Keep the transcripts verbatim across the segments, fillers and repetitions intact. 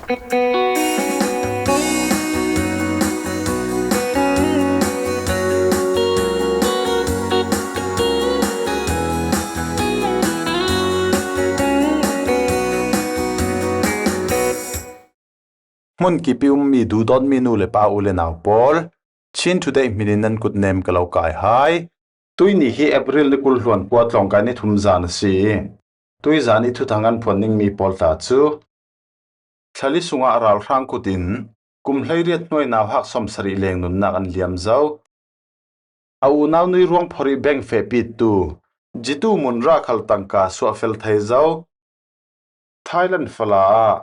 Hmun kip i um mi duhdawt mi nu le pa u le nau pawl, Chin Today hminin nan kut nem ka lo kai hai. Tuini hi April ni kul hluan kua tlawngkai ni thum zan a si i, tuizan i thuthang an phuan ding mi pawl tla cu, Thlali sungah ralhrang kut in kum hleiriat hnuai nauhak sawmsarih leng nunnak an liam zo. A unau nui ruang phorih beng fehpitu Jitu Munra khal tangka suahfel thei zo. Thailand fala ah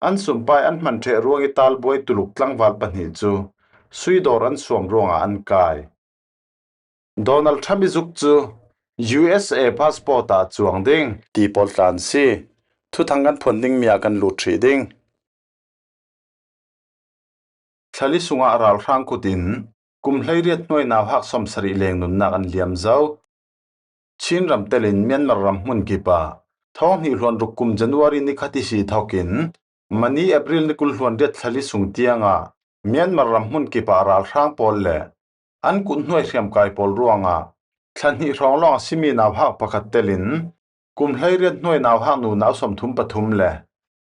an sumpai an hman ṭheh ruang i talbuai tuluk tlangval pahnih cu suidawr an suam ruangah an kai. Donald Trump i zuk cu U S A passport ah cuang ding ti pawl tla an si. Thuthang kan phuan dingmi ah kan lut ṭhih ding. Thlali sungah ralhrang kut in kum hleiriat hnuai nauhak sawmsarih leng nunnak an liam zo. Chin ram telin Myanmar ram hmun kip ah thawng hnih hluan ruk kum January ni khat i si thawkin mani April ni kul hluan riat thlali sung tiangah Myanmar ram hmun kip ah ralhrang pawl le an kut hnuai hriamkai pawl ruangah thla hnih hrawng lawng a simi nauhak pakhat telin kum hleiriat hnuai nauhak nunau sawmthum pathum le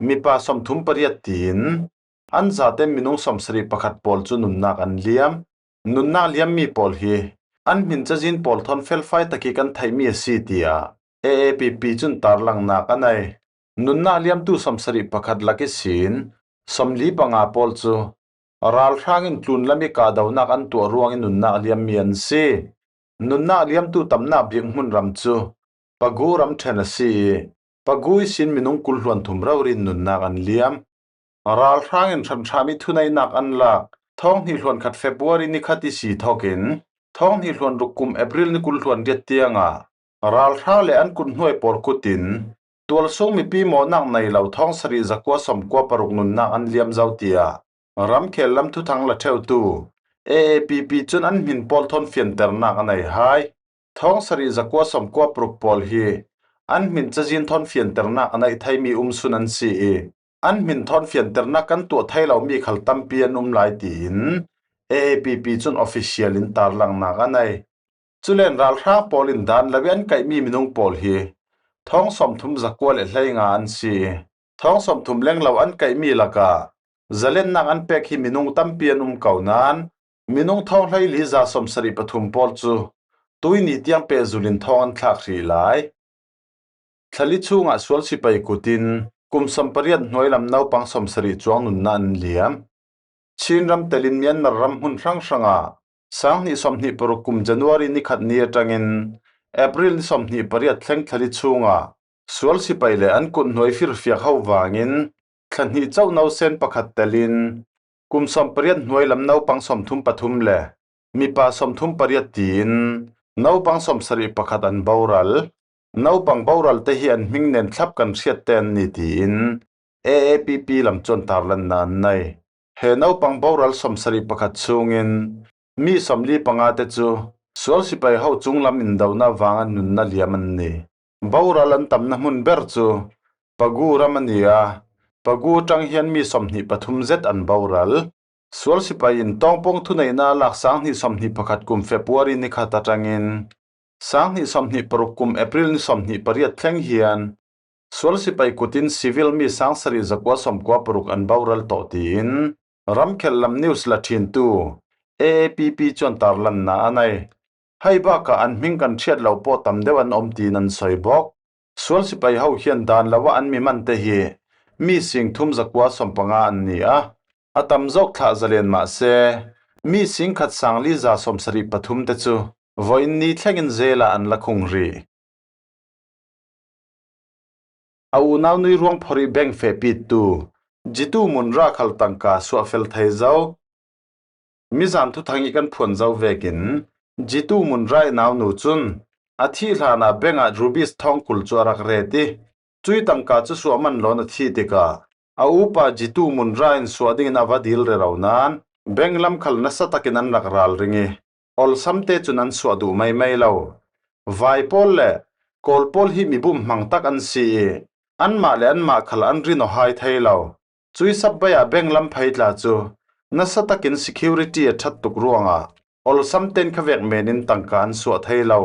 mipa sawmthum pariat tiin an zate minung sawmsarih pakhat pawl cu nunnak an liam. Nunnak liammi pawl hi an hmin cazin pawl thawn felfai tak i kan theihmi a si, tiah A A P P cun tarlangnak a nei. Nunnak liamtu sawmsarih pakhat lak ihsin sawmli panga pawl cu ralhrang in tlunlam i kahdohnak an tuah ruangin nunnak liammi an si. Nunnak liamtu tamnak bik hmun ram cu Pagu ram ṭhen a si i, Pagu ihsin minung kul hluan thum rori in nunnak an liam. Ralhrang in hranhram i thuneihnak an lak. Thawng hnih hluan khat February ni khat i si thawkin thawng hnih hluan ruk kum April ni kul hluan riat tiangah ralhrang le an kut hnuai pawl kut in tualsung mipi mawhnak nei lo thawng sarih zakua sawmkua paruk nunnak an liam zo, tiah ramkhel lam thuthang la ṭheutu A A P P cun an hmin pawl thawn fianternak a nei hai. Thawng sarih zakua sawmkua paruk pawl hi an hmin cazin thawn fianternak a neih theimi umsun an si i, an hmin thawn fianternak kan tuah thei lomi khal tampi an um lai, tiin A A P P cun official in tarlangnak a nei. Culen ralhrang pawl in dan lo i an kaihmi minung pawl hi thawng sawmthum zakua le hleinga an si i, thawng sawmthum lenglo an kaihmi lakah zalennak an pek hi minung tampi an um ko nain, minung thawng hleili za sawmsarih pathum pawl cu tuini tiang pehzul in thawng an thlak hrih lai. Thlali chungah sual sipai kut in kum sawmpariat hnuai lam naupang sawmsarih cuang nunnak an liam. Chin ram telin Myanmar ram hmun hranghrangah sang hnih sawmhnih paruk kum January ni khat ni aṭangin April ni sawmhnih pariat thleng thlali chungah sual sipai le an kut hnuai firfiak ho vangin thla hnih cohno sen pakhat telin kum sawmpariat hnuai lam naupang sawmthum pathum le mipa sawmthum pariat tiin naupang sawmsarih pakhat an boral. Naupang boral te hi an hming nen thlap kan hriat te an ni, tiin A A P P lam cun tarlanna an nei. He naupang boral sawmsarih pakhat chungin mi sawmli panga te cu sual sipai ho cunglam indona vang an nunna liam an ni. Boral an tamna hmun ber cu Pagu ram a ni a, Pagu aṭang hian mi sawmhnih pathum zet an boral. Sual sipai in tawngpawng thuneihna a lak sang hnih sawmhnih pakhat kum February ni khat aṭangin sang hnih sawmhnih paruk kum April ni sawmhnih pariat thleng hian sual sipai kut in civil mi sang sarih zakua sawmkua paruk an boral tawh, tiin ramkhel lam news la ṭhintu A A P P chuan tarlanna a nei. Hei bakah an hming kan hriat lo pawh tam deuh an awm tiin an sawi bawk. Sual sipai ho hian dan lo ah an mi man te hi mi sing thum zakua sawmpanga an ni a, a tam zawk thlah zalen mah se, mi sing khat sangli za sawmsarih pathum te cu vawiin ni thlengin zela an la khung rih. A unau nui ruang phorih beng fehpitu Jitu Munra khal tangka suahfel thei zo. Mizan thuthang i kan phuan zo vekin Jitu Munra i naunu cun a thih hlanah bengah rubies thawng kul cu a rak ret i, cui tangka cu suah man lawn a thih tikah a upa Jitu Munra in suah dingin a va dil rero nain beng lam khal nasa takin an rak ralring i, awlsam te cun an suah duh mai mai lo. Vai pawl le Kawl pawl hi mi bum hmang tak an si i, anmah le anmah khal an rinawhai thei lo. Cui sap baia bank lam phei tla cu nasa takin security a ṭhat tuk ruangah olsam ten kha vek menin tangka an suah thei lo.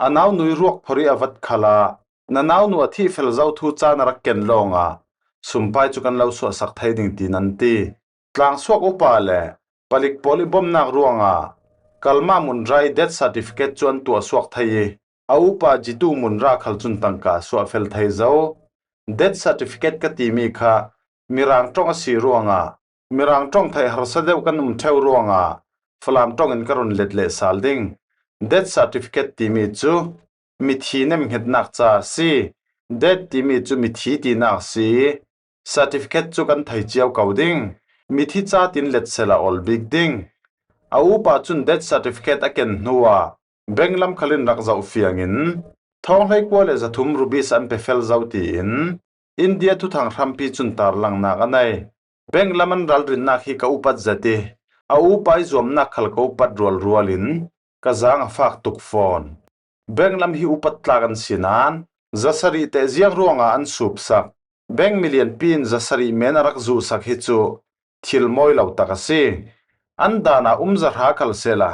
A naunui ruak phori a vat khalah na naunu a thih fel zo thu ca na rak ken lawngah sumpai cu kan lo suahsak thei ding, tiin an ti. Tlangsuak upa le palik pawl i bomnak ruangah Kalma Munra i death certificate cu an tuah suak thei i, a upa Jitu Munra khal cun tangka a suah fel thei zo. Death certificate ka timi kha Mirang ṭong a si ruangah, Mirang ṭong theih harsa deuh kan um ṭheu ruangah Falam ṭong in ka run let leh sal ding. Death certificate timi cu mithi nemhngetnak ca a si. Death timi cu mithi tinak a si i, certificate cu kan thei cio ko ding. Mithi ca tin let sela ol bik ding. A upa cun death certificate a ken hnuah bank lam khal in rak zoh fiangin thawng hleikua le zathum rupees an pe fel zo, tiin India thuthang hrampi cun tarlangnak a nei. Bank lam an ralrinnak hi ka upat zet i, a upa i zuamnak khal ka upat rualrual in ka zaang a fak tuk fawn. Bank lam hi upat tlak an si nain zasarih teh ziang ruangah an supsak. Bank milianpi in zasarih men a rak zuhsak hi cu thil mawi lo tak a si. An dan ah um zahra khal sehla,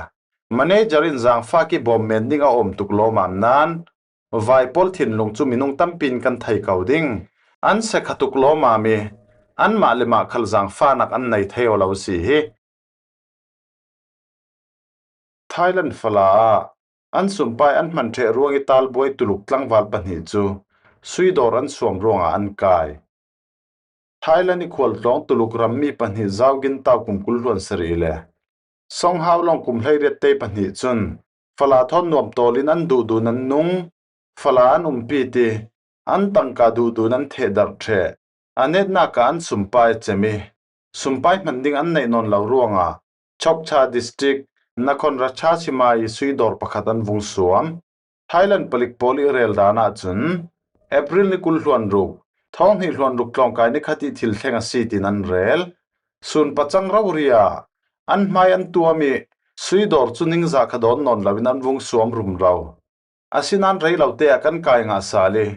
manager in zaangfak i bawm men ding a awm tuk lawmam nain vaipawl thinlung cu minung tampi in kan thei ko ding. An sekha tuk lawmam i, anmah le mah khal zaangfahnak an nei thei aw lo si hi. Thailand fala ah an sumpai an hman ṭheh ruang i talbuai tuluk tlangval pahnih cu suidawr an suam ruangah an kai. Thailand i khualtlawng tuluk rammi pahnih zaugin tau kum kul hluan sarih le Songhau lawng kum hleiriat tei pahnih cun fala thawn nuam tawlin an duhdun an nung, fala an umpi ti, an tangka duhdun an thehdarh ṭheh. A netnak ah an sumpai cem i, sumpai hman ding an neih nawn lo ruangah Chokcha District, Nakhon Ratchasima i suidawr pakhat an vung suam. Thailand palik pawl i rel dan ahcun April ni kul hluan ruk, thawng hnih hluan ruk tlawngkai ni khat i thil thleng a si, tiin an rel. Sun pacang rori ah an hmai an tuam i, suidawr cu ningzah kha dawn nawn loin an vung suam rumro. Asinain rei lote ah kan kai ngah sal i,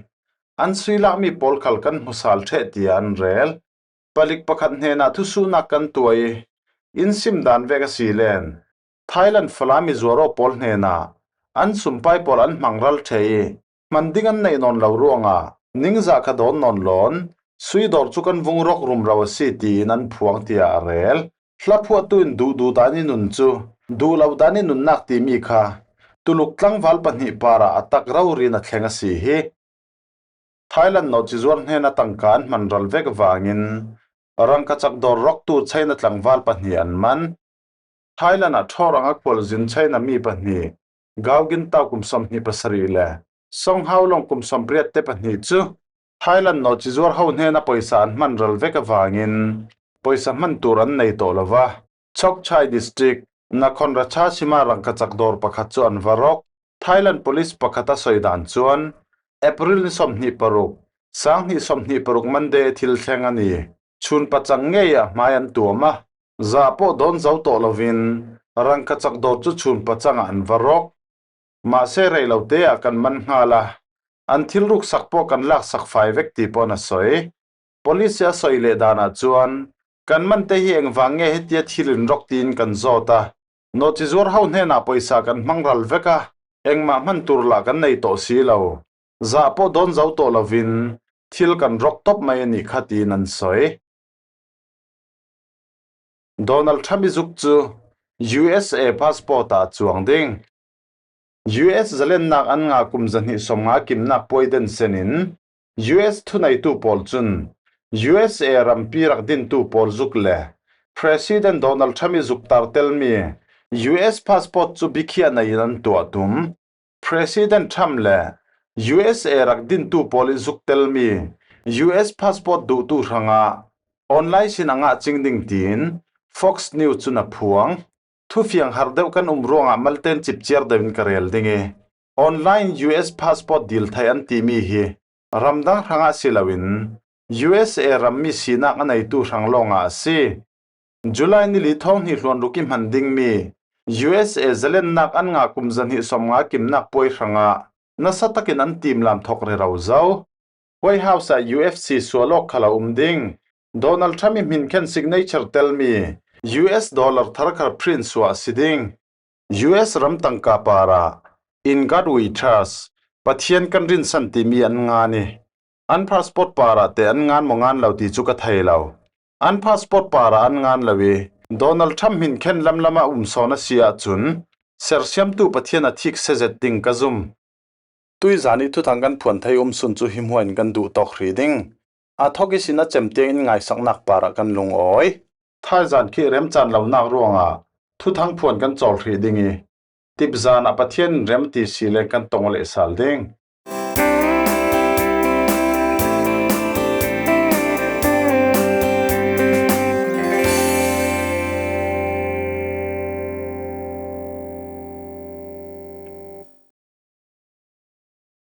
an sui lakmi pawl khal kan hmu sal ṭheh, tiah an rel. Palik pakhat hnenah thusuhnak kan tuah i, in sim dan vek a si len, Thailand fala mizuaraw pawl hnenah an sumpai pawl an hmangral ṭheh i, hman ding an neih nawn lo ruangah ningzah kha dawn nawn lawn suidawr cu kan vung rawk rumro a si, tiin an phuang, tiah a rel. Hlaphuahtu in duhduh dan i nun cu duh lo dan i nunnak timi kha tuluk tlangval pahnih parah a tak rori in a thleng a si hi. Thailand nawhcizuar hnen a tangka an hman ral vek vangin rangkachak dawr rawktu China tlangval pahnih an man. Thailand ah ṭhawr ang a khualzin China mi pahnih, Gaugin tau kum sawmhnih pasarih le Songhau lawng kum sawmriat te pahnih cu Thailand nawhcizuar ho hnen a pawisa an hman ral vek avangin pawisa hman tur an nei tawh lo va, Chokchai District, Nakhon Ratchasima rangkachak dawr pakhat cu an va rawk. Thailand police pakhat a sawi dan chuan April ni sawmhnih paruk, sanghnih sawmhnih paruk Monday thil thleng a ni. Chhun pachang ngei ah hmai an tuam a, zah pawh dawn zo tawh lovin rangkachak dawr chu chhun pachangah an va rawk. Mahse, rei lo te ah kan man nghal a, an thil ruksak pawh kan laksak fai vek ti pawh an a sawi. Police a sawi leh danah chuan kan man te hi engvang nge hetia thil in rawk tiin kan zawt a, nawhchizuar ho hnenah pawisa kan hmang ral vek a, engmah hman tur lah kan nei tawh si lo. Zah pawh dawn zo tawh lovin thil kan rawk tawp mai a nih kha tiin an sawi. Donald Trump i zuk chu U S A passport ah chuang ding. U S zalennak an ngah kum zahnih sawmnga kimnak puai den senin U S thuneitu pawl chun U S A rampi rak dintu pawl zuk le President Donald Trump i zuk tar telmi U S passport chu bikhiah neiin an tuah tum. President Trump le U S A rak dintu pawl i zuk telmi U S passport duhtu hrangah online sin a ngah ching ding tiin Fox News chun a phuang. Thufiang har deuh kan um ruangah malten cipciar deuhin ka rel ding i, online U S passport dil theih an timi hi ramdang hrangah si loin U S A rammi sinak a neitu hrang lawngah a si. July ni li thawng hnih hluan ruk i hman dingmi U S A zalennak an ngah kum zahnih sawmnga kimnak puai hrangah nasa takin an timlam thawk rero zo. White House ah U F C sual awk khal a um ding. Donald Trump i hminkhen signature tel mi U S dollar tharkhar print suah si ding. U S ram tangka parah In God We Trust, Pathian kan rinsan timi an ngan i, an passport parah te an ngan maw ngan lo ti cu ka thei lo. An passport parah an ngan lo i, Donald Trump hminkhen lamlam ah um sawn a si ahcun, sersiamtu Pathian a thik se zet ding ka zum. Tuizan i thuthang kan phuan thei um sun cu himhuai in kan duh tawk hrih ding. A thawk ihsin a cem tiang in ngaisaknak parah kan lungawi. Thaizan khi remcan lonak ruangah thuthang phuan kan cawl hrih ding i, tipzan ah Pathian in rem ti si leng kan tong leh sal ding.